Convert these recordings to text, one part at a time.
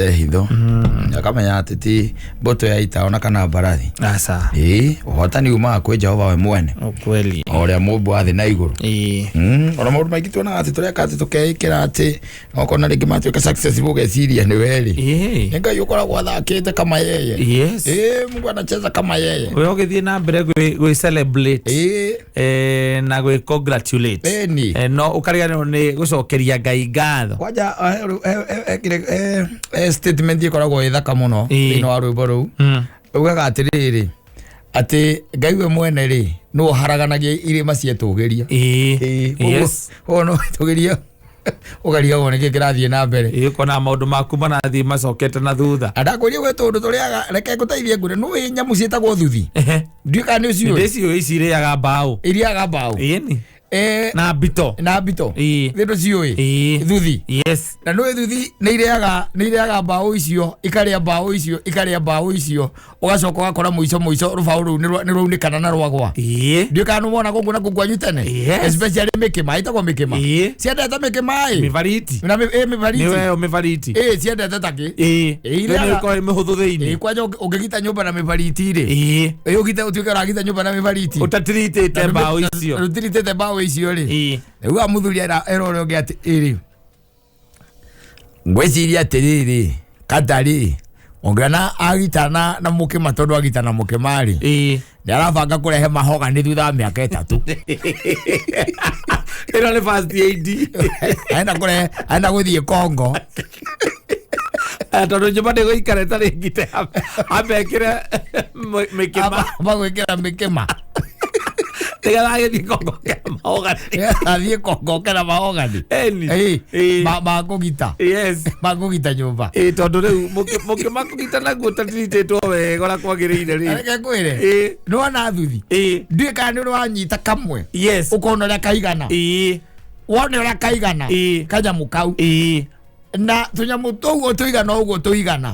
Hitho akamenya atĩ ti mbũtũ ya ita ona kana mbarathi. Aca. Ĩĩ, ũhotani umaga kwĩ Jehova we mwene, Ukweli. o ũrĩa mũmbi wa thĩ na igũrũ. Ĩĩ. Ona maũndũ maingĩ tuonaga atĩ tũreka atĩ tũkeĩkĩra atĩ okona rĩngĩ matuĩka successful, ũgeciria nĩ werĩ. Ĩĩ. Nĩ Ngai ũkoragwo athakĩte kama yeye. Yes. Ĩĩ, Mungu anacheza kama yeye. We ũgĩthiĩ na mbere gwĩ celebrate Ĩĩ. Na gwĩ congratulate. Ĩni. No ũkariganĩrwo nĩ gũcokeria Ngai ngatho. Kwanja statement ĩkoragwo ĩ thaka mũno Ĩĩ. thĩinĩ wa rwĩmbo rũu. Ugaga atĩrĩrĩ, atĩ Ngai we mwene rĩ, nĩwe ũharaganagia irĩma cietũgĩria. Ĩĩ. Yes. Koguo no wĩtũgĩrie ũkarigagwo nĩkĩ kĩrathiĩ na mbere. Ĩĩ, ũkona maũndũ maku marathiĩ macokete na thutha. Ndakwĩria gwĩ tũndũ tũrĩaga, reke ngũteithie ngwĩre, nĩũĩ nyamũ ciĩtagwo thuthi? Ndiũĩ kana nĩ ũciũĩ. Ndĩciũĩ, ici irĩaga mbaũ. Iriaga mbaũ. Ĩni. Na mbito. Na mbito. Ĩĩ. Thĩ ndũciũĩ? Ĩĩ. Thuthi. Yes. Na nĩũĩ thuthi nĩ irĩaga mbaũ icio, ikarĩa mbaũ icio, ikarĩa mbaũ icio, ũgacoka ũgakora mũico mũico rũbaũ rũu nĩ rwaunĩkana na rwagwa. Ĩĩ. Ndiũĩ kana nĩwona gũkũ na kũu kwanyu tene. Yes. Especially mĩkĩma, ĩtagwo mĩkĩma. Ĩĩ. Ciendete mĩkĩma ĩ. Mĩbariti. Na mĩbariti. Nĩwe mĩbariti. Ĩ, ciendete takĩ. Ĩĩ. Ĩĩ, Nĩ ĩkoragwo ĩ mĩhũthũ thĩinĩ. Ĩ, kwanja ũngĩgita nyũmba na mĩbariti rĩ, Ĩĩ. ĩ, ũgite ũtuĩke ũragita nyũmba na mĩbariti ũtatiritĩte mbaũ icio. Ũtiritĩte mbaũ icio rĩ, Ĩĩ. rĩu mũthuri era ũrĩa ũngĩ atĩ ĩrĩ, ngwĩciria atĩrĩrĩ, katarĩ ũngĩona agita na mũkĩma, tondũ agita na mũkĩma rĩ, Ĩĩ. nĩ arabanga kũrehe mahoga nĩ thutha wa mĩaka 3. Ĩno nĩ first aid. Arenda kũrehe, arenda gũthiĩ Kongo. Tondũ nyũmba ndĩgũikara ĩtarĩ ngite, ambekĩre mĩkĩma. Magwĩkĩra mĩkĩma. Nĩgetha agĩthiĩ kongokera mahogani. Athiĩ Kongo kera mahogani. Ĩni. Ĩĩ. Ĩĩ. Makũgita. Yes. Makũgita nyũmba. Ĩĩ, tondũ rĩu mũkĩma kũgita naguo ũtatiritĩtwo wega ũrĩa kwagĩrĩire rĩ. Reke ngwĩre. Ĩĩ. Nĩwona thuthi? Ĩĩ. Ndiũĩ kana nĩ wanyita kamwe, Yes. ũkona ũrĩa kaigana. Ĩĩ. Wone ũrĩa kaigana. Ĩĩ. Kanyamũ kau. Ĩĩ. Na tũnyamũ tũu tũigana ũguo tũigana,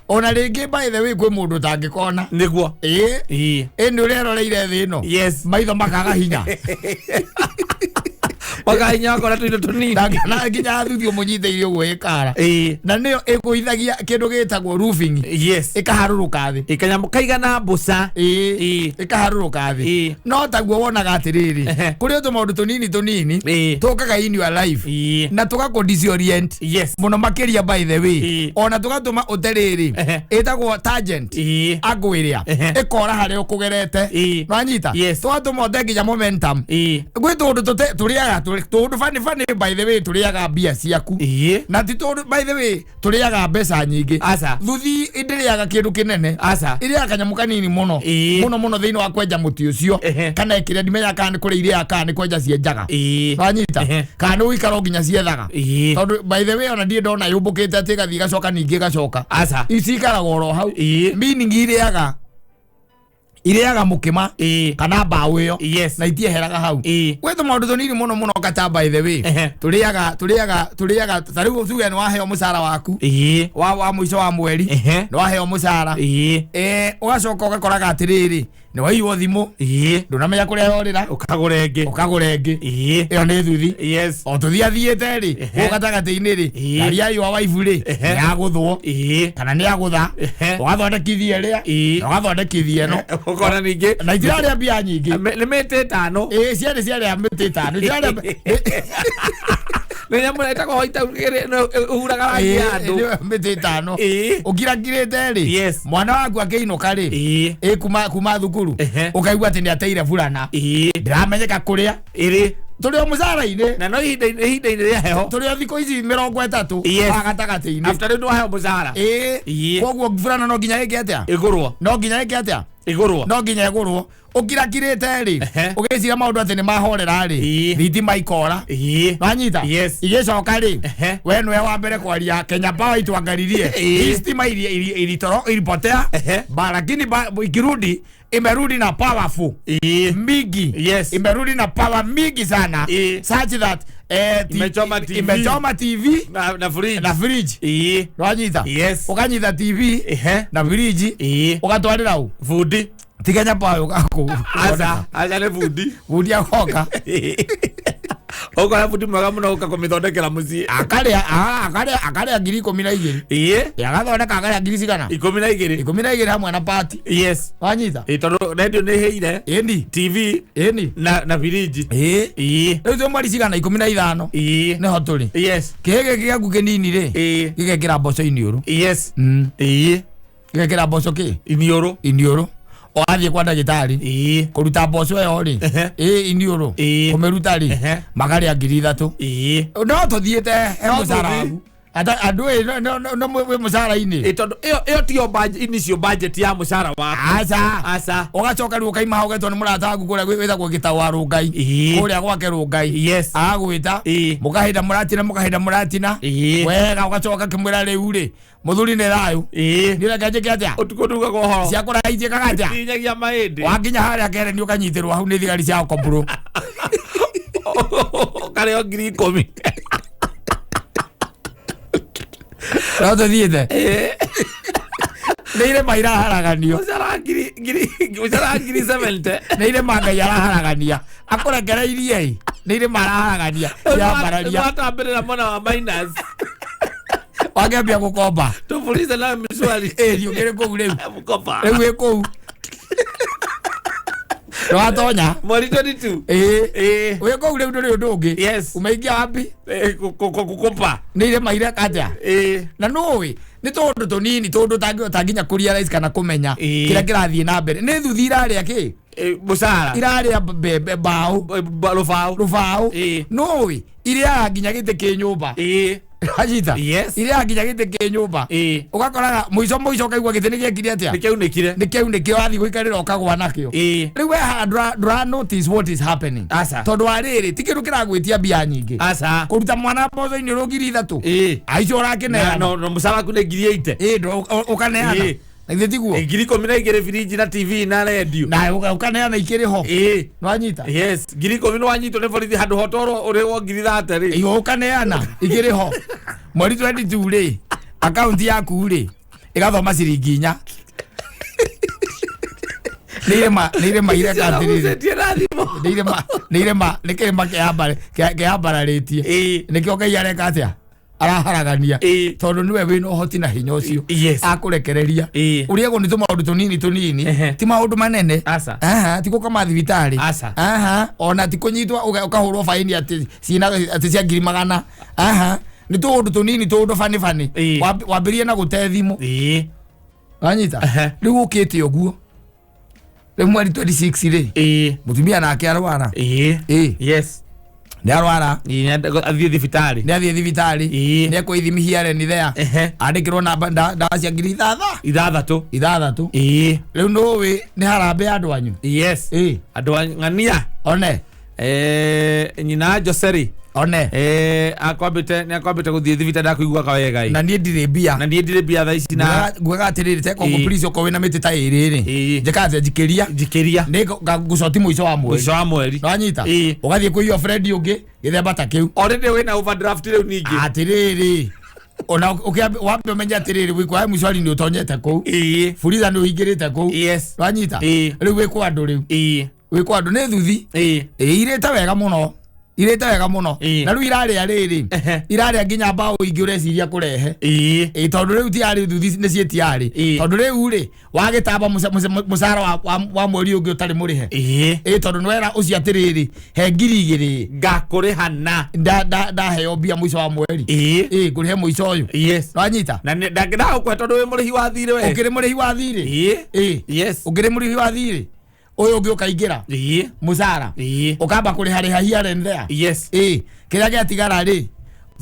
ona rĩngĩ, by the way, kwĩ mũndũ ũtangĩkona. Nĩguo. Ĩĩ. Ĩĩ. Ĩ, nĩ ũrĩa eroreire thĩ ĩno. Yes. Maitho makaga hinya. Wakahinya wakora tũindo tũnini. Ndangĩona nginya thuthi ũmũnyitĩire ũguo ĩkara. Ĩĩ. Na nĩyo ĩgũithagia kĩndũ gĩtagwo roofing. Yes. Ĩkaharũrũka thĩ. Ĩ, kanyamũ kaigana mbũca. Ĩĩ. Ĩĩ. Ĩkaharũrũka thĩ. Ĩĩ. No taguo wonaga atĩrĩrĩ, kũrĩ o tũmaũndũ tũnini tũnini Ĩĩ. tũkaga in your life Ĩĩ. na tũgakũ disorient Yes. mũno makĩria, by the way. Ĩĩ. Ona tũgatũma ũte rĩrĩ, Ehe. ĩtagwo tangent. Ĩĩ. Angũ ĩrĩa Ehe. ĩkora harĩa ũkũgerete. Ĩĩ. Nwanyita? Yes. Tũgatũma ũte nginya momentum. Ĩĩ. Gwĩ tũndũ tũrĩaga tũndũ bani bani, by the way, tũrĩaga mbia ciaku. Ĩĩ. Na ti tũndũ, by the way, tũrĩaga mbeca nyingĩ. Aca. Thuthi ndĩrĩaga kĩndũ kĩnene. Aca. Ĩrĩaga kanyamũ kanini mũno Ĩĩ. mũno mũno thĩinĩ wa kwenja mũtĩ ũcio. Ehe. Kana ĩkĩrĩa, ndimenya kana nĩ kũrĩa irĩaga kana nĩ kwenja cienjaga. Ĩĩ. Wanyita? Ehe. Kana nĩ gũikara o nginya ciethaga. Ĩĩ. Tondũ, by the way, ona ndirĩ ndona yũmbũkĩte atĩ ĩgathiĩ ĩgacoka, ningĩ ĩgacoka. Aca. Ici ikaraga oro hau. Ĩĩ. Meaning irĩaga mũkĩma Ĩĩ. kana mbaũ ĩyo Yes. na itieheraga hau. Ĩĩ. Gwĩ tũmaũndũ tũnini mũno mũno kata, by the way, tũrĩaga ta rĩu tuge nĩ waheo mũcara waku Ĩĩ. wa mũico wa mweri. Ehe. Nĩ waheo mũcara. Ĩĩ. Ũgacoka ũgakoraga atĩrĩrĩ, nĩ waiywo thimũ. Ĩĩ. Ndũnamenya kũrĩa yorĩra. Ũkagũra ĩngĩ. Ũkagũra ĩngĩ. Ĩĩ. Ĩyo nĩ thuthi. Yes. O tũthiathiĩte rĩ, Ehe. gũkũ gatagatĩ-inĩ rĩ, Ĩĩ. ngari yaiywo waibu rĩ, Ehe. nĩ yagũthwo Ĩĩ. kana nĩ yagũtha. Ehe. Ũgathondekithia ĩrĩa Ĩĩ. na ũgathondekithia ĩno. Ũkona ningĩ Na itirarĩa mbia nyingĩ. Nĩ mĩtĩ 5. Ĩĩ, ciarĩ ciarĩa mĩtĩ 5, itirarĩa. Nĩ nyamũ ĩrĩa ĩtagwo white ĩhuraga rangi ya andũ. Mĩtĩ 5. Ĩĩ. Ũkirakirĩte rĩ, Yes. mwana waku akĩinũka rĩ, Ĩĩ. ĩ kuma thukuru, Ehe. ũkaigua atĩ nĩ ateire burana. Ĩĩ. Ndĩramenyeka kũrĩa. Ĩrĩ. Tũrĩ o mũcara-inĩ. Na no ihinda-inĩ rĩa heho. Tũrĩ o thikũ ici 30 Yes. wa gatagatĩ-inĩ. After rĩu nĩwaheo mũcara. Ĩĩ. Ĩĩ. Koguo burana no nginya ĩke atĩa? Ĩgũrwo. No nginya ĩke atĩa? Ĩgũrwo. No nginya ĩgũrwo. Ũkirakirĩte rĩ, Ehe. ũgĩciria maũndũ atĩ nĩ mahorera rĩ, Ĩĩ. thitima ikora. Ĩĩ. Wanyita? Yes. Igĩcoka rĩ, Ehe. we nĩwe wa mbere kwaria Kenya Power ituangalilie. Ĩĩ. Hii stima ilipotea, Ehe. ba lakini ikirudi imerudi na powerful Ĩĩ. mingi. Yes. Imerudi na power mingi sana Ĩĩ. such that Imechoma TV. Imechoma TV Na fridge. Na fridge. Ĩĩ. Wanyita? Yes. Ũkanyita TV Ehe. na fridge, Ĩĩ. ũgatwarĩra ũ? Bundi. Ti Kenya Power. Aca, aca, nĩ bundi. Bundi agoka. Ũkora bundi mwega mũno ũka kũmĩthondekera mũciĩ. Akarĩa akarĩa akarĩa 12,000. Ĩĩ. Agathondeka akarĩa ngiri cigana? 12. 12 hamwe na pati. Yes. Wanyita? Ĩ tondũ radio nĩ ĩhĩire. Ĩni. TV Ĩni. na firiji. Ĩĩ. Ĩĩ. Rĩu twĩ mweri cigana? 15. Ĩĩ. Nĩho tũrĩ. Yes. Kĩhĩ gĩkĩ gĩaku kĩnini rĩ, Ĩĩ. gĩgekĩra mboco iniũrũ. Yes. Ĩĩ. Gĩgekĩra mboco kĩ? Iniũrũ. Iniũrũ. Wathiĩ kwa ndagĩtarĩ Ĩĩ. kũruta mboco ĩyo rĩ, Ehe. ĩ iniũrũ, Ĩĩ. kũmĩruta rĩ, Ehe. makarĩa 3,000. Ĩĩ. No tũthiĩte he No mũcara tũthiĩ. waku. Andũ ĩ no wĩ mũcara-inĩ. Ĩ tondũ ĩyo tiyo initial budget ya mũcara waku. Aca. Aca. Ũgacoka rĩu ũkaima hau ũgetwo nĩ mũrata waku kũrĩa wĩtagwo Gĩtau wa Rũngai. Ĩĩ. Kũrĩa gwake Rũngai. Yes. Agagwĩta. Ĩĩ. Mũkahinda mũratina mũkahinda mũratina. Ĩĩ. Wega ũgacoka ũkĩmwĩra rĩu rĩ, mũthuri nĩ thayũ. Ĩĩ. Niĩ reke njĩke atĩa? Ũtukũ ndugaga ũhoro. Cia kũraya itiĩkaga atĩa? Nginyagia mahĩndĩ. Wakinya harĩa kere nĩ ũkanyitĩrwo hau nĩ thigari cia kombũrũ. Ũkarĩo 10,000. No tũthiĩte. Ĩĩ. Nĩ irĩma iraharaganio. Mũcara mũcara 70,000. Nĩ irĩma Ngai araharagania. Akũrekereirie ĩ. Nĩ irĩma araharagania. Irambararia. Watambĩrĩra mwena wa minus. Wakĩambia gũkomba. Tufulize nayo mishwari. Ĩ ũkĩrĩ kũu rĩu. Mkopa. Rĩu wĩ kũu. Ndwatonya. Mweri 22. Ĩ. Ĩĩ. Wĩ kũu rĩu ndũrĩ ũndũ ũngĩ. Yes. Umeingia wapi? Ĩĩ, gũkopa. Nĩ irĩma ireka atĩa? Ĩĩ. Na nũĩ nĩ tũndũ tũnini tũndũ ũtangĩnya kũ-realize kana kũmenya Ĩĩ. kĩrĩa kĩrathiĩ na mbere. Nĩ thuthi irarĩa kĩ? Ĩĩ, mũcara. Irarĩa mbembe mbaũ. Rũbaũ. Rũbaũ. Ĩĩ. Nũĩ irĩaga nginya gĩtĩ kĩ nyũmba. Ĩĩ. Wanyita? Yes. Irĩaga nginya gĩtĩ kĩ nyũmba. Ĩĩ. Ũgakoraga mũico mũico ũkaigua gĩtĩ nĩ gĩekire atĩa? Nĩ kĩaunĩkire. Nĩ kĩaunĩkire wathiĩ gũikarĩra ũkagwa nakĩo. Ĩĩ. Rĩu we haha ndũra notice what is happening. Aca. Tondũ wa rĩrĩ ti kĩndũ kĩragwĩtia mbia nyingĩ. Aca. Kũruta mwana mboco-inĩ ũrũ 3,000. Ĩĩ. Aicio ũrakĩneana. Na mũcara waku nĩ 80,000. Ĩĩ ũkaneana. Ĩĩ. Na githĩ tiguo? 12,000 firiji na TV na radio. Na ũkaneana ikĩrĩ ho. Ĩĩ. Nĩwanyita? Yes, 10,000 nĩwanyitwo nĩ borithi handũ hotoro ũrĩhwo 30,000 rĩ. Iyo ũkaneana ikĩrĩ ho. Mweri 22 rĩ, akaunti yaku rĩ ĩgathoma ciringi 4. Nĩ irĩma ireka atĩrĩrĩ. Ũcenjie na thimũ. Nĩ irĩma nĩ irĩma nĩ kĩrĩma kĩambararĩtie. Ĩĩ. Nĩkĩo Ngai areka atĩa? Araharagania. Ĩĩ. Tondũ nĩwe wĩna ũhoti na hinya ũcio. Yes. Akũrekereria. Ĩĩ. Ũrĩagwo nĩ tũmaũndũ tũnini tũnini. Ehe. Ti maũndũ manene. Aca. Aha, ti gũkoma thibitarĩ. Aca. Aha, ona ti kũnyitwo ũkahũrwo baini atĩ ciina atĩ cia 100,000. Aha, nĩ tũũndũ tũnini tũũndũ bani bani. Ĩĩ. Wambĩrĩrie na gũte thimũ. Ĩĩ. Wanyita? Ehe. Rĩu ũkĩte ũguo. Rĩu mweri 26 rĩ, Ĩĩ. mũtumia nake arwara. Ĩĩ. Ĩĩ. Yes. Nĩ arwara. Ĩĩ, athiĩ thibitarĩ. Nĩ athiĩ thibitarĩ. Ĩĩ. Nĩ ekwo ithimi here and there. Ehe. Andĩkĩrwo namba ndawa cia 6,000. 6,000. 6,000. Ĩĩ. Rĩu nĩũĩ nĩ harambee ya andũ anyu. Yes. Ĩĩ. Andũ a ng'ania. One. Nyina Joseri. One. Akwambĩte nĩ akwambĩte gũthiĩ thibitarĩ ndakũiguaga wega ĩ. Na niĩ ndirĩ mbia. Na niĩ ndirĩ mbia thaa ici na Ngugaga atĩrĩrĩ te kongo Ĩĩ. please okorwo wĩna mĩtĩ ta ĩrĩ rĩ. Ĩĩ. Njĩka atĩa njikĩria. njikĩria Nĩ ngũcoti mũico wa mweri. mũico wa mweri. Nĩwanyita? Ĩĩ. Ũgathiĩ kũiywo Fred ũngĩ gĩthemba ta kĩu. Already wĩna overdraft rĩu ningĩ. Atĩrĩrĩ. Ona wambe ũmenye atĩrĩrĩ wĩ kwa M-Shwari nĩ ũtonyete kũu. Ĩĩ. Fuliza nĩ ũhingĩrĩte kũu. Yes. Nĩwanyita? Ĩĩ. Rĩu wĩ kwa andũ rĩu. Ĩĩ. Wĩ kwa andũ nĩ thuthi. Ĩĩ. Ĩĩ irĩte wega mũno. Irĩte wega mũno. Ĩĩ. Na rĩu irarĩa rĩrĩ. Ehe. Irarĩa nginya mbaũ ingĩ ũreciria kũrehe. Ĩĩ. Ĩĩ tondũ rĩu tiarĩ thuthi nĩ ciĩtiarĩ. Ĩĩ. Tondũ rĩu rĩ wagĩtamba mũcara wa mweri ũngĩ ũtarĩ mũrĩhe. Ĩĩ. Ĩĩ tondũ nĩwera ũcio atĩrĩrĩ he 2,000 Ngakũrĩha na. ndaheo mbia mũico wa mweri. Ĩĩ. Ĩĩ ngũrĩhe mũico ũyũ. Yes. Nĩwanyita? Na ndangĩndagũkũhe tondũ wĩ mũrĩhi wa thirĩ we. Ũkĩrĩ mũrĩhi wa thirĩ? Ĩĩ. Ĩĩ. Yes. Ũkĩrĩ mũrĩhi wa thirĩ? Ũyũ ũngĩ ũkaingĩra Ĩĩ. mũcara. Ĩĩ. Ũkamba kũrĩha rĩha here and there. Yes. Ĩĩ kĩrĩa gĩatigara rĩ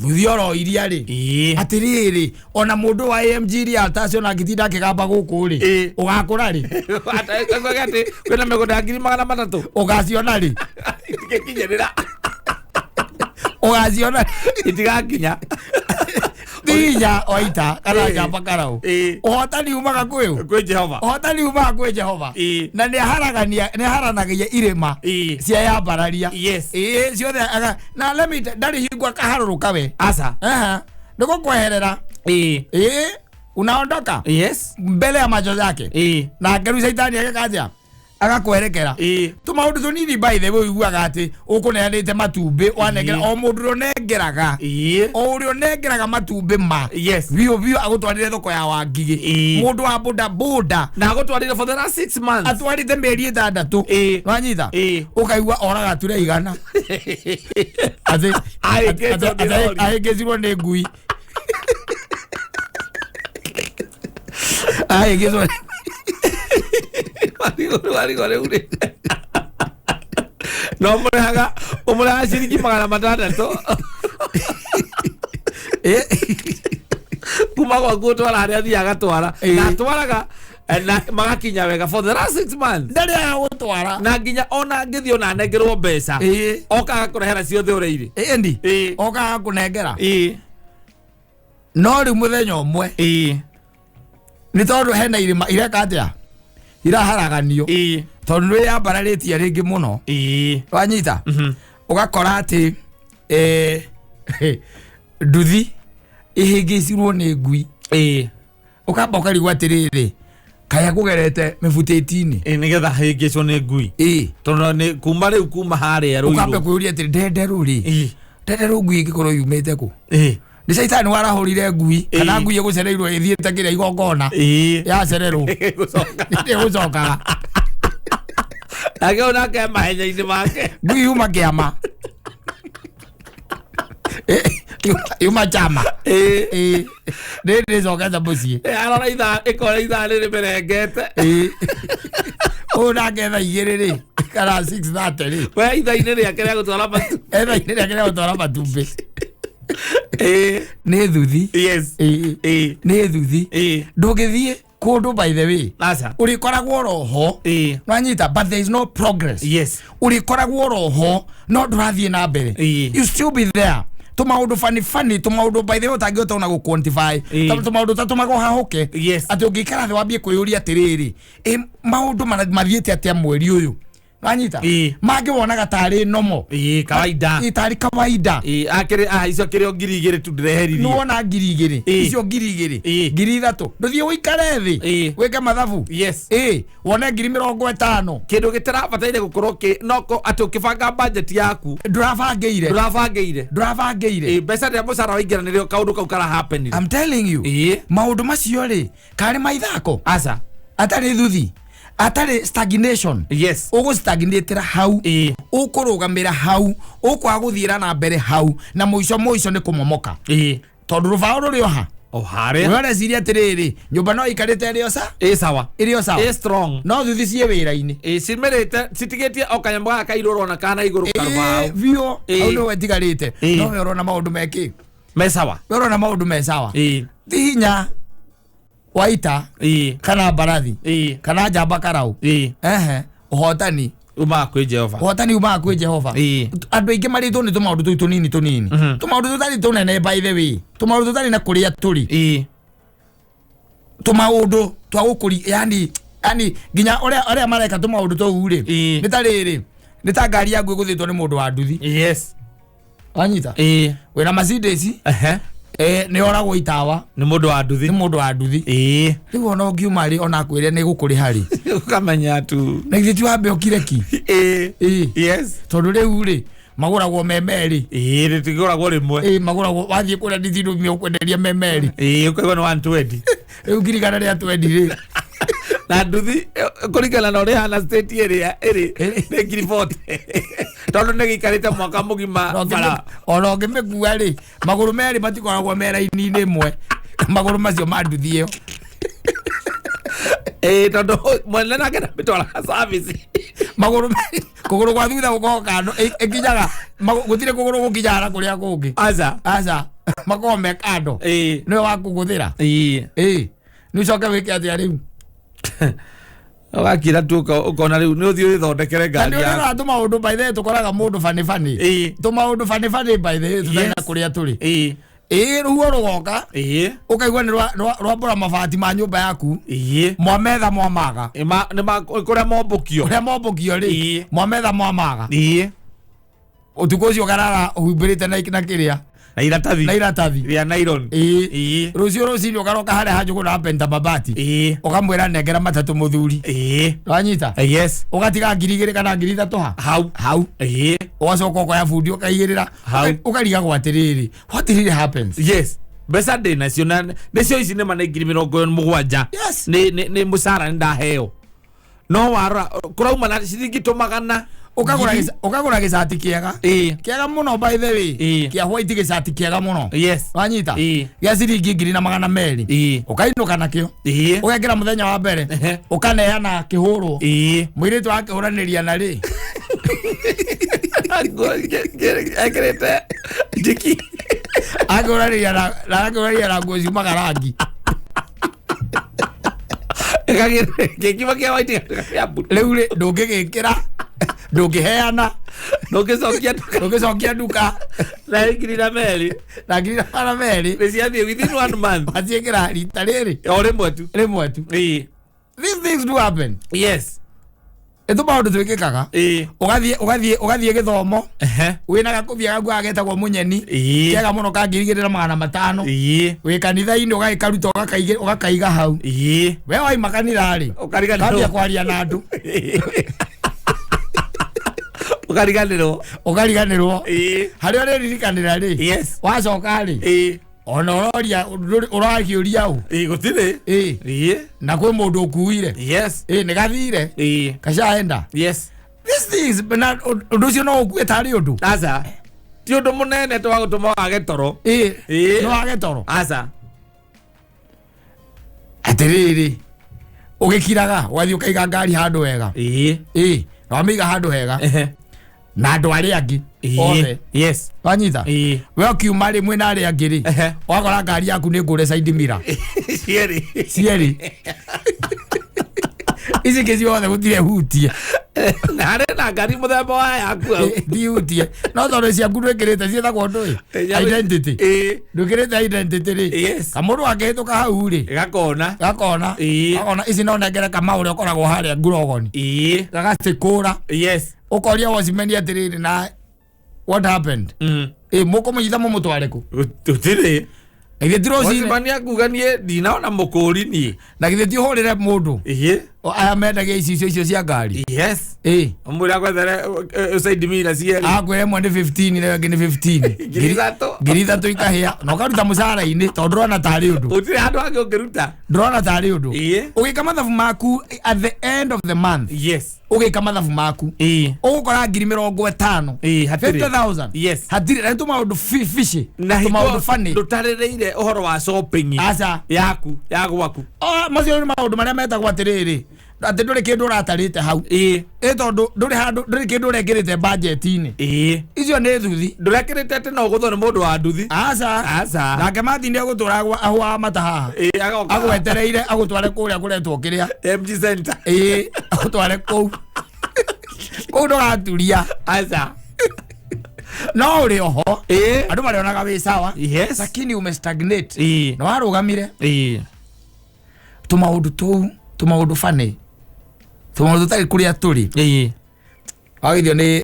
thuthi oro iria rĩ. Ĩĩ. Atĩrĩrĩ ona mũndũ wa AMG Realtors ona angĩtinda akĩgamba gũkũ rĩ Ĩĩ. ũgakũra rĩ Atĩ kwĩna mĩgũnda ya 300,000. ũgaciona rĩ Itigakinyĩrĩra. ũgaciona Itigakinya. thinya oita kana Ĩĩ. njamba karau Ĩĩ. ũhotani umaga kwĩ ũ Kwĩ Jehova. ũhotani umaga kwĩ Jehova Ĩĩ. na nĩ aharagania nĩ aharanagia irĩma Ĩĩ. cia yambararia Yes. ĩĩ ciothe na let me ndarĩ hingo akaharũrũka we Aca. Aha. nĩ gũkweherera Ĩĩ. ĩĩ unaondoka Yes. mbele ya macho yake Ĩĩ. nake rĩu caitani agĩka atĩa Agakwerekera. Ĩĩ. Tũmaũndũ tũnini, by the way, ũiguaga atĩ ũkũneanĩte matumbĩ, wanengera o mũndũ ũrĩa ũnengeraga, o ũrĩa ũnengeraga matumbĩ ma biũ biũ, agũtwarĩre thoko ya Wangigĩ. Mũndũ wa boda boda. Na agũtwarire for the last 6 months. Atwarĩte mĩeri 6. Wanyita? Ũkaigua oraga ture 100 atĩ Ahĩngĩcwo nĩ rori. Ahĩngĩcirwo nĩ ngui, ahĩngĩcwo. Warigwo rĩu rĩ, no mũrĩhaga, ũmũrĩhaga ciringi 600 kuma gwaku ũtwara harĩa athiaga agatwara. Na atwaraga na magakinya wega for the last 6 months. Ndarĩ aya gũtwara. Na nginya ona ngĩthiĩ ona anengerwo mbeca, oka agakũrehera ciothe ũrĩa irĩ. Ĩndi okaga kũnengera. No rĩu mũthenya ũmwe, nĩ tondũ hena irĩma ireka atĩa, iraharaganio, tondũ nĩ yambararĩtie rĩngĩ mũno. Wanyita? Ũgakora atĩ nduthi ihĩngĩcirwo nĩ ngui. Ũkamba ũkarigwo atĩrĩrĩ, kaya kũgerete mĩbutĩti-inĩ? Nĩgetha hĩngĩcwo nĩ ngui. Tondũ nĩ kuma rĩu kuma harĩa Ũkambe rũirũ. kwĩyũria atĩrĩ, ndenderũ rĩ, ndenderũ ngui ĩngĩkorwo yumĩte kũ? Nĩ caitani warahũrire ngui, kana ngui ĩgũcereirwo ĩthiĩte kĩrĩa igongona, yacererwo? Gũcoka. Ĩgũcokaga. Nake ũyũ nake mahenya-inĩ make. Ngui yuma kĩama. Yuma chama. Nĩ ndĩcokete mũciĩ. Arora ithaa, ĩkora ithaa rĩrĩ mĩrengete. Ũyũ nake thaa 2 rĩ, kana 6:30 rĩ. We ithaa-inĩ rĩake rĩa gũtwara matu. Etha-inĩ rĩake rĩa gũtwara matumbĩ. Nĩ thuthi. Nĩ thuthi. Ndũngĩthiĩ kũndũ, by the way. Aca. Ũrĩkoragwo roho. Nwanyita? But there is no progress. Ũrĩkoragwo roho no ndũrathiĩ na mbere. You still be there. Tũmaũndũ funny funny, tũmaũndũ, by the way, ũtangĩhota ona gũ quantify. Tũmaũndũ tatũmaga ũhahũke, atĩ ũngĩikara thĩ wambie kwĩyũria atĩrĩrĩ, ĩ maũndũ mathiĩte atĩa mweri ũyũ? Wanyita? Mangĩ wonaga tarĩ nomo. Kawaida. Ĩ, tarĩ kawaida. Akĩrĩ ah, icio akĩrĩ o 2000 tu ndĩreheririe. Nĩwona 2000? Icio 2000, 3000, ndũthiĩ ũikare thĩ wĩke mathabu. Wone 50,000. Kĩndũ gĩtarabataire gũkorwo kĩ no atĩ ũkĩbanga budget yaku. Ndũrabangĩire. Ndũrabangĩire. Ndũrabangĩire. Mbeca rĩrĩa mũcara waingĩra nĩrĩo kaũndũ kau kara happen. I'm telling you. Maũndũ macio rĩ, karĩ maithako? Aca. Atarĩ thuthi, atarĩ stagnation. Ũgũ-stagnatĩra hau. Ũkũrũgamĩra hau, ũkwaga gũthiĩra na mbere hau, na mũico mũico nĩ kũmomoka, tondũ rũbaũ rũrĩ oha. O harĩa. We ũreciria atĩrĩrĩ, nyũmba no ĩikarĩte ĩrĩ o sa Sawa. Ĩrĩ o sawa. Strong. No thuthi ciĩ wĩra-inĩ. Cimĩrĩte citigĩtie o kanyamũ gaka kairũ ũrona kana igũrũ karũbaũ. Biũ. Hau nĩho ĩtigarĩte. No we ũrona maũndũ mekĩ? Me sawa. We ũrona maũndũ me sawa. Ti hinya wa ita kana mbarathi kana njamba karau. Ehe, ũhotani Umaga kwĩ Jehova. Ũhotani umaga kwĩ Jehova. Andũ aingĩ marĩtwo nĩ tũmaũndũ tũu tũnini tũnini, tũmaũndũ tũtarĩ tũnene, by the way, tũmaũndũ tũtarĩ na kũrĩa tũrĩ, tũmaũndũ twa gũkũri, yani nginya ũrĩa arĩa mareka tũmaũndũ tũu rĩ, nĩ ta rĩrĩ, nĩ ta ngari yaku ĩgũthĩtwo nĩ mũndũ wa nduthi. Wanyita? Wĩna Mercedes. Nĩ oragwo itawa. Nĩ mũndũ wa nduthi. Nĩ mũndũ wa nduthi. Rĩu ona ũngiuma rĩ, ona akwĩre nĩ gũkũrĩha rĩ, Ũkamenya tu. Na githĩ ti wambe ũkire ki? Tondũ rĩu rĩ, magũragwo me merĩ. Rĩtigũragwo rĩmwe. Magũragwo wathiĩ kũrĩa ndithindũ ũkwenderia me merĩ. Ũkaigua nĩ 120. Rĩu 120,000 rĩ. Na nduthi kũringana na ũrĩa ĩhana, state ĩrĩa ĩrĩ nĩ 40,000, tondũ nĩ gĩikarĩte mwaka mũgima bara. Ona ũngĩmĩkua rĩ, magũrũ merĩ matikoragwo me raini-inĩ ĩmwe, magũrũ macio ma nduthi ĩyo. Tondũ mwene nake ndamĩtwaraga service. Magũrũ kũgũrũ gwa thutha gũkoragwo kando, ĩkinyaga gũtirĩ kũgũrũ gũkinyaga na kũrĩa kũngĩ. Aca. Aca, makoragwo me kando. Nĩwe wa kũgũthĩra. Nĩ ũcoke wĩke atĩa rĩu? Ũgakira tu ũkona rĩu nĩ ũthiĩ ũgĩthondekere Na ngari nĩ yaku. ũrĩonaga tũmaũndũ, by the way, tũkoraga mũndũ bani bani, tũmaũndũ bani bani, by the way, tũtarĩ na kũrĩa tũrĩ. Rũhuho rũgoka, ũkaigua nĩ rwambũra mabati ma nyũmba yaku, mwametha mwamaga. Nĩ kũrĩa mombũkio. Ũrĩa mombũkio rĩ, mwametha mwamaga. Ũtukũ ũcio ũkarara ũhumbĩrĩte na kĩrĩa Na iratathi. Na iratathi. Rĩa nylon. Ĩĩ. Ĩĩ. Rũciũ rũcinĩ ũkaroka harĩa ha Njũgũna penta mabati. Ĩĩ. Ũkamwĩra nengera matatũ mũthuri. Ĩĩ. Wanyita? Yes. Ũgatiga 2,000 kana 3,000 ha? Hau. Hau. Ĩĩ. Ũgacoka ũkoya bundi ũkaigĩrĩra. Hau. Ũkarigagwo atĩrĩrĩ, what really happens? Yes. Mbeca ndĩ nacio na nĩcio ici nĩma nĩ 70,000. Yes. Nĩ mũcara nĩ ndaheo. No warora kũrauma na ciringi tũmagana. Ũkagũra ũkagũra gĩcati kĩega. Ĩĩ. Kĩega mũno by the way. Ĩĩ. Kĩa white gĩcati kĩega mũno. Yes. Wanyita? Ĩĩ. Gĩa ciringi 1,200. Ĩĩ. Ũkainũka nakĩo. Ĩĩ. Ũgekĩra mũthenya wa mbere. Ehe. Ũkaneana kĩhũrwo. Ĩĩ. Mũirĩtu akĩhũranĩria na rĩ. Ekĩrĩte njiki. Akĩhũranĩria na akĩhũranĩria na nguo ciumaga rangi. Gĩkiuma kĩa white kĩa blue. Rĩu rĩ ndũngĩgĩkĩra ndũngĩheana Ndũngĩcokia nduka. ndũngĩcokia nduka Na 2,200. na 2,200 Nĩ ciathiĩ within one month. waciĩkĩra rita rĩrĩ O rĩmwe tu. rĩmwe tu. Ĩĩ. These things do happen. Yes. Nĩ tũmaũndũ twĩkĩkaga. Ĩĩ. Ũgathiĩ ũgathiĩ ũgathiĩ gĩthomo Ehe. wĩna gakũbia gaku gagetagwo mũnyeni Ĩĩ. kega mũno ka 2,500. Ĩĩ. Wĩ kanitha-inĩ ũgagĩkaruta ũgakaiga hau. Ĩĩ. We waima kanitha rĩ Ũkariganĩrwo. kambia kwaria na andũ Ũkariganĩrwo. ũkariganĩrwo Ĩĩ. harĩa ũrĩririkanĩra rĩ Yes. wacoka rĩ Ĩĩ. ona ũroria ũrakĩũria ũ Ĩĩ gũtirĩ. ĩĩ Ĩĩ. na kwĩ mũndũ ũkuire Yes. ĩĩ nĩ gathire Ĩĩ. kacaenda. Yes. These things na ũndũ ũcio no ũkue tarĩ ũndũ. Aca. Ti ũndũ mũnene twa gũtũma wage toro. Ĩĩ. Ĩĩ. No wage toro. Aca. Atĩrĩrĩ ũgĩkiraga ũgathiĩ ũkaiga ngari handũ wega. Ĩĩ. Ĩĩ na wamĩiga handũ hega Ehe. na andũ arĩa angĩ Ĩĩ. othe. Yes. Wanyita? Ĩĩ. We ũkiuma rĩ mwĩna arĩa angĩ rĩ Ehe. wakora ngari yaku nĩ ngũre side mirror. Cierĩ. Cierĩ. Ici ingĩ ciothe gũtirĩ hutie. Na harĩ na ngari mũthemba wa yaku hau. Ndihutie. No tondũ ciaku ndwĩkĩrĩte ciĩtagwo ndũĩ. Identity. Ĩĩ. Ndwĩkĩrĩte identity rĩ. Yes. Kamũndũ akĩhĩtũka hau rĩ. Gakona. Gakona. Ĩĩ. Gakona ici no nengere Kamau ũrĩa ũkoragwo harĩa ngurogoni. Ĩĩ. Gagacikũra. Yes. Ũkoria watchman atĩrĩrĩ na what happened? Ĩĩ mũkũmũnyita mũmũtware kũ? Gũtirĩ. Na githĩ ti rũcinĩ? Watchman akuga niĩ ndinona mũkũri niĩ. Na githĩ ti ũhũrĩre mũndũ? Ĩĩ. Aya mendagia icicio icio cia ngari. Yes. Ĩĩ. Ũmwĩre akwethere side mirror cierĩ. Akwĩra ĩmwe nĩ 15 na ĩyo ĩngĩ nĩ 15. 3,000. 3,000 ikahĩa na ũkaruta mũcara-inĩ tondũ ndũrona tarĩ ũndũ. Gũtirĩ handũ hangĩ ũngĩruta. Ndũrona tarĩ ũndũ. Ĩĩ. Ũgĩka mathabu maku at the end of the month. Yes. Ũgĩka mathabu maku. Ĩĩ. Ũgũkora 50,000. Ĩĩ hatirĩ. 50,000. Yes. Hatirĩ na nĩ tũmaũndũ fishy. Na Tũmaũndũ funny. ndũtarĩrĩire ũhoro wa shopping Aca. yaku ya gwaku. Oh, macio nĩ maũndũ marĩa metagwo atĩrĩrĩ atĩ ndũrĩ kĩndũ ũratarĩte hau. Ĩĩ. Ĩ tondũ ndũrĩ handũ ndũrĩ kĩndũ ũrekĩrĩte budget-inĩ. Ĩĩ. Icio nĩ thuthi. Ndũrekĩrĩte atĩ no ũgũthwo nĩ mũndũ wa nduthi. Aca. Aca. Nake Martin nĩegũtũra ahũaga mata haha. Ĩĩ agoka. Agwetereire agũtware kũrĩa kũretwo kĩrĩa. MG Center. Ĩĩ agũtware kũu. Kũu ndũgaturia. Aca. No ũrĩ oho. Ĩĩ. Andũ marĩonaga wĩ sawa. Yes. Lakini ume stagnate. Ĩĩ. Na warũgamire. Ĩĩ. Tũmaũndũ tũu tũmaũndũ funny. Tũmaũndũ tũtarĩ kũrĩa tũrĩ. Ĩĩ. Wagithio nĩ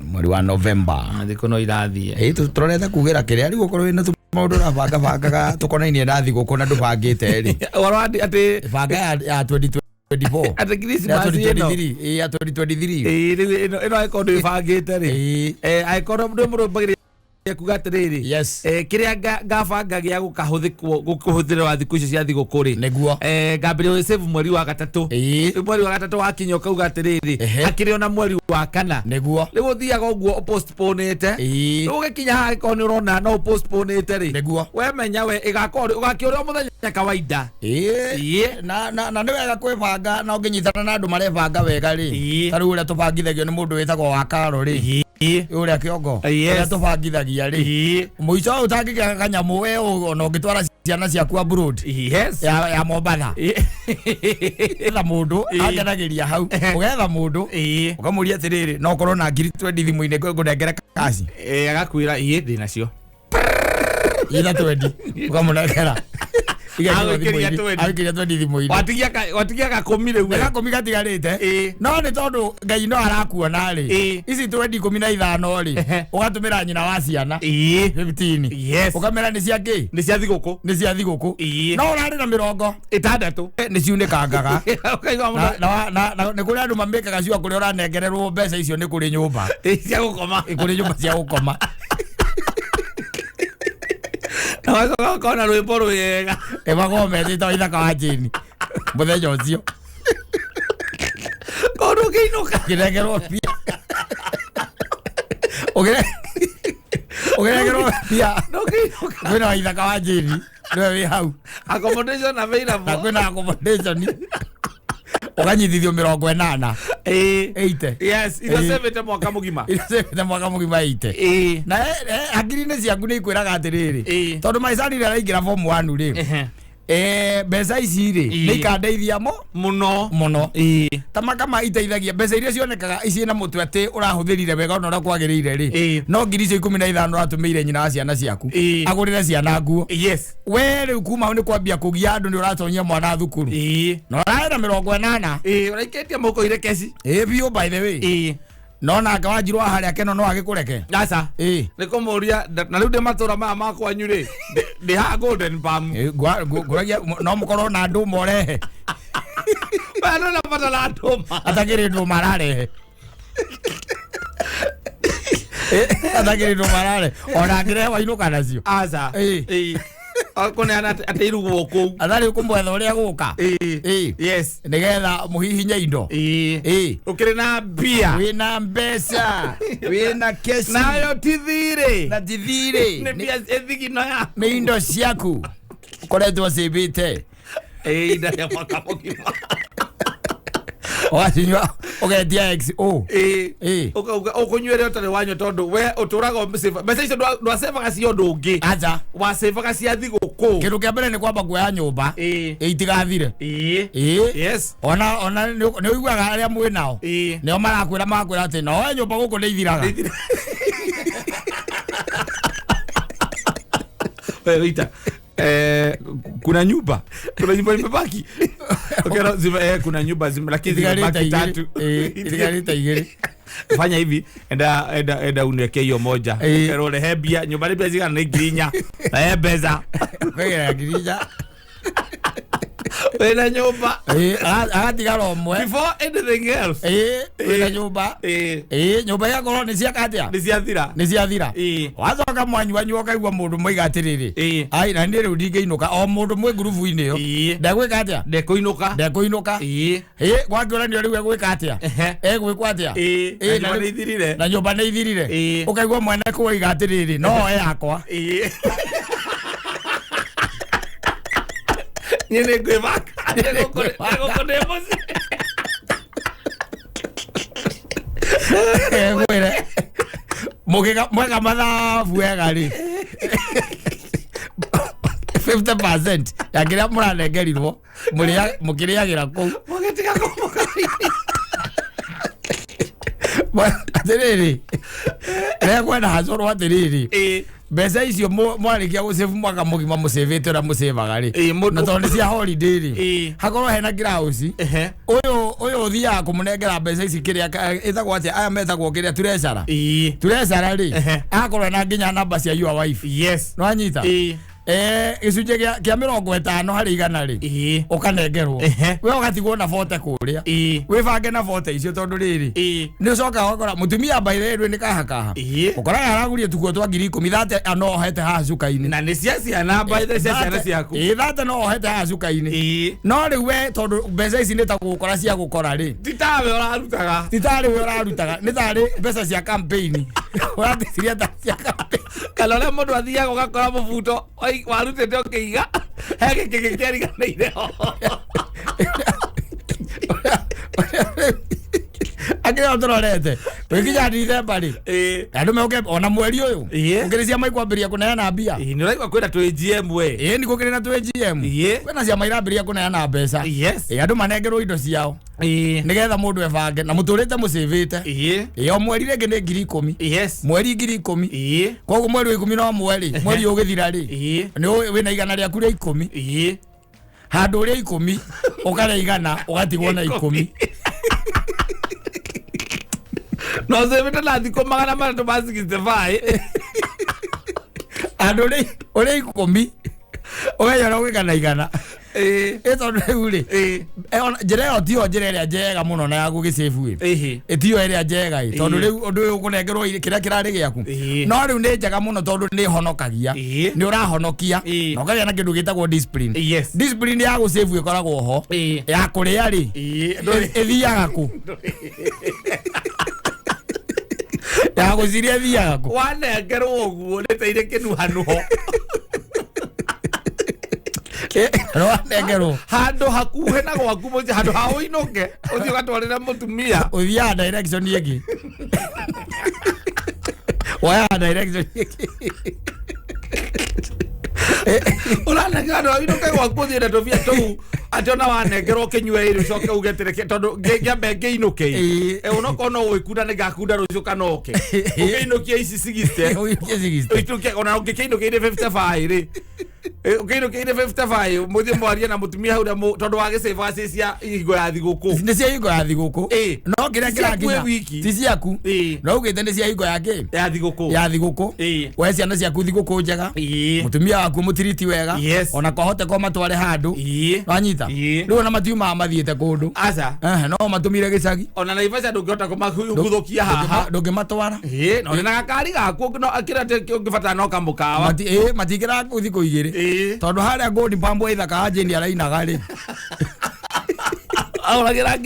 mweri wa November. Thikũ no irathiĩ. Ĩĩ tũrorete kugĩra kĩrĩa rĩu ũkorwo wĩna tũmaũndũ ũrabanga bangaga tũkonainie na thigũkũ na ndũbangĩte rĩ. Ũhoro wa atĩ Banga ya 2024. atĩ Ya Christmas ĩno. 2023. Ĩĩ ya 2023. Ĩĩ rĩu ĩno ĩno angĩkorwo ndwĩbangĩte rĩ. Ĩĩ. Angĩkorwo ndwĩ mũrũmbagĩrĩria kuga atĩrĩrĩ. Yes. Kĩrĩa ngabanga gĩa gũkahũthĩkwo gũkũhũthĩrwo thikũ icio cia thigũkũ rĩ. Nĩguo. Ngambĩrĩria gũsave mweri wa gatatũ. Ĩĩ. Rĩu mweri wa gatatũ wakinya ũkauga atĩrĩrĩ. Ehe. Hakĩrĩ ona mweri wa kana. Nĩguo. Rĩu ũthiaga ũguo ũpostponĩte. Ĩĩ. Rĩu ũgĩkinya haha angĩkorwo nĩ ũrona no ũpostponĩte rĩ. Nĩguo. We menya we ĩgakorwo ũgakĩũrĩa o mũthenya kawaida. Ĩĩ. Ĩĩ. Na na nĩ wega kwĩbanga na ũngĩnyitana na andũ marebanga wega rĩ. Ĩĩ. Ta rĩu ũrĩa tũbangithagio nĩ mũndũ wĩtagwo wa Karo rĩ. Ĩĩ. Ũrĩa kĩongo. Yes. Ũrĩa tũbangithagia rĩ. Ĩĩ. Mũico ũyũ ũtangĩkĩaga kanyamũ we ona ũngĩtwara ciana ciaku abroad. Yes. Ya Mombatha. Ĩĩ. Etha mũndũ Ĩĩ. angenagĩria hau. Ũgetha mũndũ Ĩĩ. ũkamũria atĩrĩrĩ no ũkorwo na 20,000 thimũ-inĩ ngũnengere kaci. Ĩĩ agakwĩra ĩĩ ndĩ nacio. Ira 20 ũkamũnengera. Igekĩrwo Agwĩkĩria thimũ-inĩ. 20. Agwĩkĩria 20 thimũ-inĩ. Watigia gakũmi rĩu we. Gakũmi gatigarĩte. Ĩĩ. No nĩ tondũ Ngai no arakuona rĩ, ici 20 15 rĩ, ũgatũmĩra nyina wa ciana 15. Ũkamera nĩ cia kĩ? Nĩ cia thigũkũ. Nĩ cia thigũkũ. No ũrarĩ na mĩrongo 60. Nĩ ciunĩkangaga. Ũkaigua Na- mũndũ na nĩ kũrĩ andũ mamĩkaga cio kũrĩa ũranengererwo mbeca icio nĩ kũrĩ nyũmba. Cia gũkoma. Kũrĩ nyũmba cia gũkoma. Na wacoka ũkona rwĩmbo rwega. Ĩmakorwo metĩte Waithaka wa Jane mũthenya ũcio. Koguo ndũngĩinũka. Ũkĩnengerwo mbia. Ũkĩnengerwo mbia. Ndũngĩinũka. Kwĩna Waithaka wa Jane nĩwe wĩ hau. Accommodation Na available. kwĩna accommodation. Ũkanyitithio 80. 80. Yes, iria cebete mwaka mũgima. Iria cebete mwaka mũgima 80. Na hakiri-inĩ ciaku nĩ ikwĩraga atĩrĩrĩ, tondũ maicani rĩ araingĩra form 1 rĩ, mbeca ici rĩ nĩ ikandeithia mo Mũno. Mũno. Ta makama iteithagia mbeca iria cionekaga ici na mũtwe atĩ ũrahũthĩrire wega ona ũrĩa kwagĩrĩire rĩ, no ngiri icio 15 ũratũmĩire nyina wa ciana ciaku agũrĩre ciana nguo. We rĩu kuma hau nĩ kwambia kũgia andũ nĩ ũratonyia mwana thukuru na ũrarĩ na 80. Ũraikĩtie mũhuko ire keci. Ĩĩ biũ, by the way. No nake wanjirwo wa harĩa keno no agĩkũreke. Aca. Nĩ kũmũria na rĩu ndĩ matũra maya ma kwanyu rĩ, ndĩ haha Golden Palm. Ĩĩ, ngũragia no mũkorwo na ndũma ũrehe. Maya ndona bata na ndũma. Atakĩrĩ ndũma ararehe. Atakĩrĩ ndũma ararehe ona angĩrehe wainũka nacio. Aca. Kũneana atĩ irugwo kũu. Atarĩ kũmwetha ũrĩa gũka. Nĩgetha mũhihinye indo. Ũkĩrĩ na mbia. Wĩna mbeca, wĩna keci. Nayo ti thirĩ. Na ti thirĩ. Nĩ mbia ĩthigino yaku. Nĩ indo ciaku ũkoretwo cĩmbĩte. Ihinda rĩa mwaka mũgima. Ũgacinyua ũgetia XO. Ũkũnyua ĩrĩa ũtarĩ wanyua tondũ we ũtũraga mbeca icio ndwacebaga cia ũndũ ũngĩ. Aca. Wacebaga cia thigũkũ. Kĩndũ kĩa mbere nĩ kwamba kuoya nyũmba. Ĩtigathire. Ona nĩ ũiguaga arĩa mwĩ nao nĩo marakwĩra magakwĩra atĩ no we nyũmba gũkũ nĩ ithiraga. Wewe Rita, kuna nyumba imebaki. Okay, no, kuna nyumba lakini Itigarĩte zimebaki igĩrĩ. tatu. Itigarĩte igĩrĩ. Fanya hivi, enda uniwekee hiyo moja. Ukero rehe mbia, nyumba nĩ mbia cigana? Nĩ 4,000. Rehe mbeca. Kwĩgĩra 4,000. Wĩna nyũmba. Agatigara ũmwe. Before anything else. Wĩna nyũmba. Nyũmba igakorwo nĩ ciaka atĩa? Nĩ ciathira. Nĩ ciathira. Wacoka mwanyuanyua ũkaigua mũndũ moiga atĩrĩrĩ, ai na niĩ rĩu ndingĩinũka, o mũndũ mwĩ ngurubu-inĩ ĩyo ndegwĩka atĩa? Ndekũinũka. Ndekũinũka. Gwakĩũranio rĩu egwĩka atĩa? Egwĩkwo atĩa? Na nyũmba nĩ ithirire. Na nyũmba nĩ ithirire. Ũkaigua mwene kũoiga atĩrĩrĩ, no oe yakwa. Niĩ nĩ ngwĩbanga. Nĩ ndĩ mũciĩ. Ngwĩre mũgĩka mweka mathabu wega rĩ, 50% ya kĩrĩa mũranengerirwo mũkĩrĩagĩra kũu. Mũgĩtiga kũmũka. Atĩrĩrĩ, rekwenda hacorwo atĩrĩrĩ, mbeca icio mwarĩkia gũcĩbu mwaka mũgima mũcĩvĩte ũrĩa mũcĩvaga rĩ, na tondũ nĩ cia holiday rĩ, hakorwo hena ngirauci ũyũ ũyũ ũthiaga kũmũnengera mbeca ici kĩrĩa ĩtagwo atĩa, aya metagwo kĩrĩa treasurer. Treasurer rĩ, agakorwo na nginya namba cia your wife. Nĩwanyita? Gĩcunjĩ kĩa 50% rĩ, ũkanengerwo. We ũgatigwo na 40 kũrĩa. Wĩbange na 40 icio tondũ rĩrĩ, nĩ ũcokaga ũgakora mũtumia by the way nĩ kahakaha. Ũkoraga aragũria tukuo twa 10,000 thate no ohete haha cuka-inĩ. Na nĩ cia ciana, by the cia ciana ciaku. Ĩĩ, thate no ohete haha cuka-inĩ. No rĩu we tondũ mbeca ici nĩ ta gũkora cia gũkora rĩ, Ti tawe ũrarutaga. Ti tarĩ we ũrarutaga, nĩ tarĩ mbeca cia campaign ũraticiria ta cia campaign. Kana ũrĩa mũndũ athiaga ũgakora mũbuto warutĩte ũkĩiga he gĩkĩ kĩariganĩire ho. Akĩrĩa tũrorete gwĩkinya Dithemba rĩ, Ĩĩ. andũ meuke ona mweri ũyũ, Ĩĩ. gũkĩrĩ ciama ikwambĩrĩria kũneana mbia. Ĩĩ, nĩ ũraigua kwĩna twĩ GM we. Ĩĩ, nĩ gũkĩrĩ na twĩ GM. Ĩĩ. Kwĩna ciama irambĩrĩria kũneana mbeca. Yes. Ĩĩ, andũ manengerwo indo ciao Ĩĩ. nĩgetha mũndũ ebange na mũtũrĩte mũcĩvĩte. Ĩĩ. Ĩĩ, o mweri rĩngĩ nĩ 10,000. Yes. Mweri 10,000. Ĩĩ. Koguo mweri wa 11 rĩ, mweri ũgĩthira rĩ, Ĩĩ. nĩ wĩna 110. Ĩĩ. Handũ ũrĩa 10 ũkarĩa 100, ũgatigwo na 10. No ũcĩvĩte na thikũ 365. Handũ ũrĩa 10 ũgenyora ũgĩka na 100. Ĩĩ. Ĩ, tondũ rĩu rĩ, Ĩĩ. Ona njĩra ĩyo tiyo njĩra ĩrĩa njega mũno na ya gũgĩcĩbu ĩ. Ĩhĩ. Ĩtiyo ĩrĩa njega ĩ, tondũ Ĩĩ. rĩu ũndũ ũyũ ũkũnengerwo kĩrĩa kĩrarĩ gĩaku, Ĩĩ. no rĩu nĩ njega mũno tondũ nĩ ĩhonokagia. Ĩĩ. Nĩ ũrahonokia Ĩĩ. na ũkagĩa na kĩndũ gĩtagwo discipline. Yes. Discipline ya gũcĩbu ĩkoragwo ho. Ĩĩ. Ya kũrĩa rĩ, Ĩĩ. ĩthiaga kũ? Ya gũciria ĩthiaga kũ? Wanengerwo ũguo nĩ teire kĩnuhanuho. Wanengerwo handũ hakuhĩ na gwaku mũciĩ, handũ ha ũinũke ũthiĩ ũgatwarĩre mũtumia, ũthiaga direction ĩngĩ, woyaga direction ĩngĩ. Ũranengera handũ ha ũinũke gwaku ũthiĩ na tũbia tũu, atĩ ona wanengerwo ũkĩnyue ĩrĩ, ũcoke uge atĩrĩ, tondũ ngĩambe ngĩinũke. Ĩĩ. Ĩ, onokorwo no gwĩkunda nĩ ngakunda rũciũ kana ũke ũkĩinũkia ici 60. Ũinũkie 60. Ũinũkie ona ũngĩkĩinũkia irĩ 55 rĩ, ũkĩinũkia irĩ 55, mũthiĩ mwarie na mũtumia hau ũrĩa tondũ wagĩcĩba ciĩ cia hingo ya thigũkũ. Nĩ cia hingo ya thigũkũ. Ĩĩ. No kĩrĩa Ti ciaku kĩrakinya wĩ wiki. Ti ciaku. Ĩĩ. No ugĩte nĩ cia hingo ya kĩ? Ya thigũkũ. Ya thigũkũ. Ĩĩ. We ciana ciaku thigũkũ njega, Ĩĩ. mũtumia waku mũtiriti wega. Yes. Ona kwahote ko matware handũ. Ĩĩ. Wanyita? Ĩĩ. Rĩu ona matiumaga mathiĩte kũndũ. Aca. Ehe, no matũmire gĩcagi. Ona Naivasha ndũngĩhota kũmaguthũkia haha. Ndũngĩmatwara. Ĩĩ, na ũrĩ na gakari gaku no kĩrĩa ũngĩbatara no kamũkawa. Ĩĩ, matingĩra thikũ 2. Ĩĩ. Tondũ harĩa Gold Pambo ithaka wa Jane arainaga rĩ, Ahũragĩra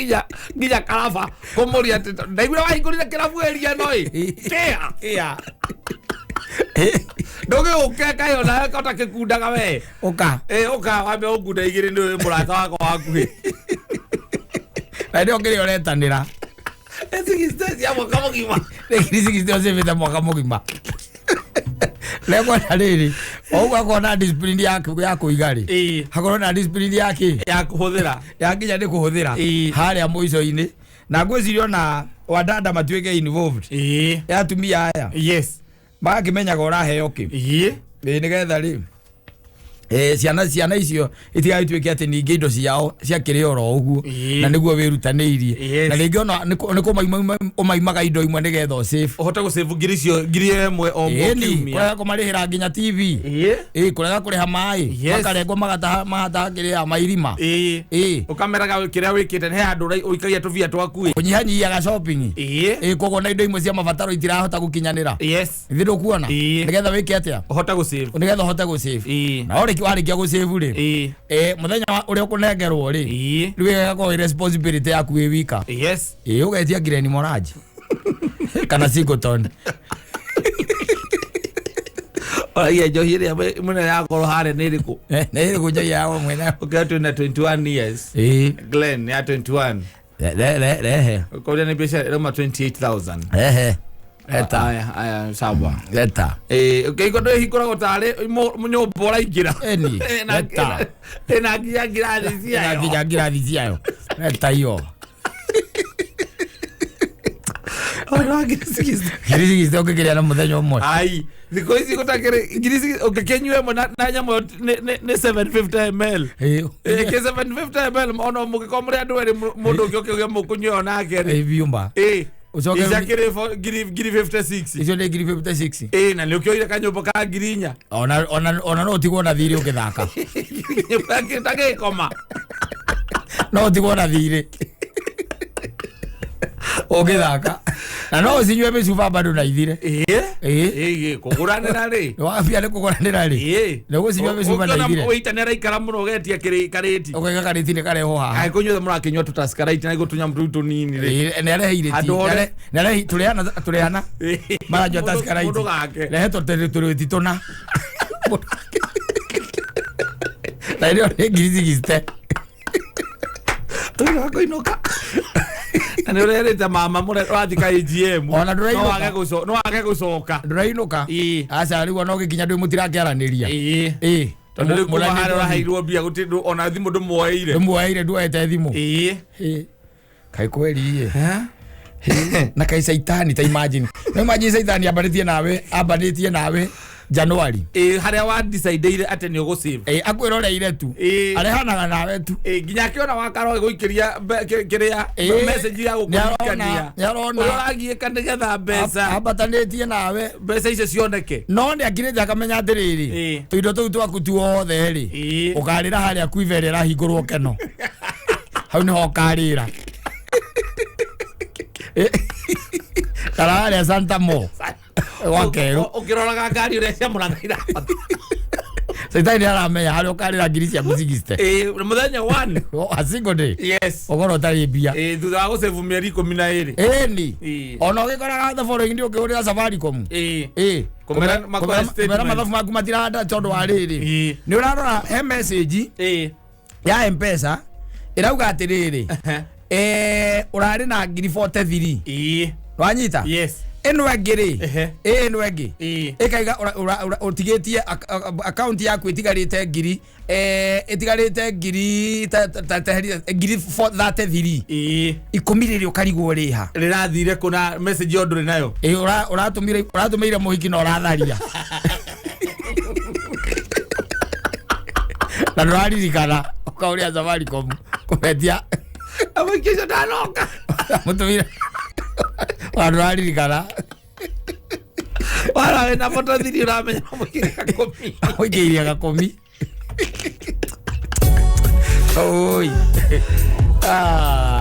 nginya karaba kũmũria atĩ ndaiguire wahingũrire kĩrabu ĩria no ĩ kĩa ĩa ndũgĩũke kaĩ onawe kota kĩkundaga we. Ũka. Ĩ, ũka wambe ũngunda 2 nĩ mũrata wakwa wakuhĩ. Na ndio kĩrĩa ũretanĩra. Ĩ, 60 cia mwaka mũgima. Nĩ 60 ũcĩbĩte mwaka mũgima. Lekwenda rĩrĩ, o ũguo akorwo na discipline ya kũiga rĩ, Ĩĩ. hakorwo na discipline ya kĩ? Ya kũhũthĩra. Ya nginya nĩ kũhũthĩra. Ĩĩ. Harĩa mũico-inĩ na ngwĩciria ona wandanda matuĩke involved, Ĩĩ. ya atumia aya magakĩmenyaga ũraheo kĩ. Ĩĩ. Ĩĩ, nĩgetha rĩ, ciana icio itigagĩtuĩke atĩ ningĩ indo ciao ciakĩrĩ oro ũguo. Ĩĩ. Na nĩguo wĩrutanĩirie. Yes. Na rĩngĩ ona nĩ ũmaimaga indo imwe nĩgetha ũsave. Ũhote gũsave ngiri icio, 1,000 o Ĩni kiumia. kũrega kũmarĩhĩra nginya TV. Ĩĩ. Ĩĩ, kũrega kũrĩha maĩ, Yes. makarengwo magataha magataha kĩrĩa mairima. Ĩĩ. Ĩĩ. Ũkameraga kĩrĩa wĩkĩte nĩ handũ ũikagia tũbia twaku ĩ. Kũnyihanyihiaga shopping. Ĩĩ. Ĩĩ, koguo na indo imwe cia mabataro itirahota gũkinyanĩra. Yes. Ithe ndũkuona? Ĩĩ. Nĩgetha wĩke atĩa? Ũhote gũsave. Nĩgetha ũhote gũsave. Ĩĩ. Na warĩkia gũsave rĩ, Ĩĩ. mũthenya ũrĩa ũkũnengerwo rĩ, Ĩĩ. rĩu ĩgakorwo ĩ responsibility yaku wĩ wika. Yes. Ĩĩ, ũgetia Glen Morangi kana Singleton. Oragia njohi ĩrĩa mũnene yakorwo harĩa nĩ ĩrĩkũ? Nĩ ĩrĩkũ njohi yao mwene? Ũkĩra twĩna 21 years. Ĩĩ. Glen ya 21. Rehe. Ũkauria nĩ mbeca ĩrauma 28,000. Rehe, leta. Aya, aya, sawa. Leta. Ĩĩ, ũkĩhingwo ndwĩhingũragwo tarĩ nyũmba ũraingĩra. Ĩni, Ĩna- leta. Ĩna nginya ngirathi Ĩna ciayo. nginya ngirathi ciayo, leta hiyo. Ona 60,000. 60,000 ũngĩkĩrĩa na mũthenya ũmwe. Ai, thikũ ici gũtakĩrĩ 60,000 ũngĩkĩnyua ĩmwe na nyamũ ĩyo nĩ 750 ml. Ĩĩ. Ĩ, kĩ 750 ml ona mũngĩkorwo mũrĩ andũ erĩ, mũndũ ũngĩ ũkĩuge mũkũnyua ĩyo nake rĩ. Ĩĩ, biumba. Ĩ. Ũcoke Icakĩrĩ 56,000. Icio nĩ 56,000. Ĩ, na nĩ ũkĩoire kanyũmba ka 4,000. Ona no ũtigwo na thirĩ ũgĩthaka. Nyũmba tagĩkoma. No ũtigwo na thirĩ ũgĩthaka na no ũcinyue mĩcuba bado na ithire. Ĩ. Ĩ. Ĩ, kũgũranĩra rĩ. Wambia nĩ kũgũranĩra rĩ. Ĩ. Nĩ ũgũcinyua mĩcuba na ithire. Ũita nĩ araikara mũno ũgetia karĩti. Ũkaiga karĩti nĩ karehwo haha. Angĩkorwo inyuothe mũrakĩnyua tũtaskarite na tũnyamũ tũu tũnini rĩ. Ĩ, nĩ arehe irĩti. Handũ hore. Nĩ arehe tũrĩhana tũrĩhana maranyua Mũndũ- taskarite. mũndũ gake. Rehe tũrĩti tũna na ĩrĩo nĩ 60,000. Tũrĩ kũinũka. Na nĩ ũrerĩte mama ũrathiĩ ka AGM. Ona ndũrainũka. No wage gũcoka. Ndũrainũka. Ĩĩ. Aca, rĩu ona ũgĩkinya ndwĩ mũtirakĩaranĩria. Ĩĩ. Ĩĩ. Tondũ rĩu kuma Mũranĩtwo harĩa ũraheirwo mbia gũtirĩ ona thimũ ndũmuoeire. Ndũmuoeire, nduoete thimũ. Ĩĩ. Ĩĩ. Kaĩ kweri ĩ na kaĩ caitani, ta imagine, no imagine caitani ambanĩtie nawe January. Ĩĩ, harĩa wa decideire atĩ nĩ ũgũ save. Ĩ, akwĩroreire tu. Ĩĩ. Arehanaga nawe tu. Ĩĩ, nginya akĩona wakaro gũikĩria kĩrĩa Ĩĩ. message ya gũkũririkania Nĩarona. ũrĩa ũragiĩka nĩgetha mbeca Ambatanĩtie nawe. Mbeca icio cioneke. No nĩ akirĩte akamenya atĩrĩrĩ, tũindo tũu twaku tuothe rĩ, ũkarĩra harĩa kuiva ĩrĩa ĩrahingũrwo keno, hau nĩho ũkarĩra. Kana harĩa Santa Mo gwa kerũ. Ũkĩroraga ngari ũrĩa ciamũraga irabata. Caitani nĩ aramenya harĩa ũkarĩra ngiri ciaku 60. Ĩĩ, mũthenya one. A single day. Yes. Ũkorwo ũtarĩ mbia. Ĩĩ, thutha wa gũsave mĩeri 12. Ĩni. Ona ũgĩkoraga the following day ũkĩhũrĩra Safaricom. Ĩĩ. Kũmera makoya kũmera statement. Mathabu maku matiranda tondũ wa rĩrĩ, nĩ ũrarora he message ya Mpesa ĩrauga atĩrĩrĩ, ũrarĩ na ngiri 43. Wanyita? Yes. Ĩno ĩngĩ rĩ, ĩno ĩngĩ ĩkaiga ũtigĩtie akaunti yaku ĩtigarĩte ngiri ĩtigarĩte ngiri ngiri 33. 10 rĩrĩ ũkarigwo rĩha. Rĩrathire kũna message ĩyo ndũrĩ nayo. Ĩ, ũratũmĩire mũhiki na ũratharia na ndũraririkana ũkaũrĩa Safaricom kũmetia. Amũingĩ ũcio ndanoka. Mũtũmĩire ona ndũraririkana. Wara wĩna 43 ũramenya mũingĩ gakũmi. Ũingĩirie gakũmi. Oi. Ah.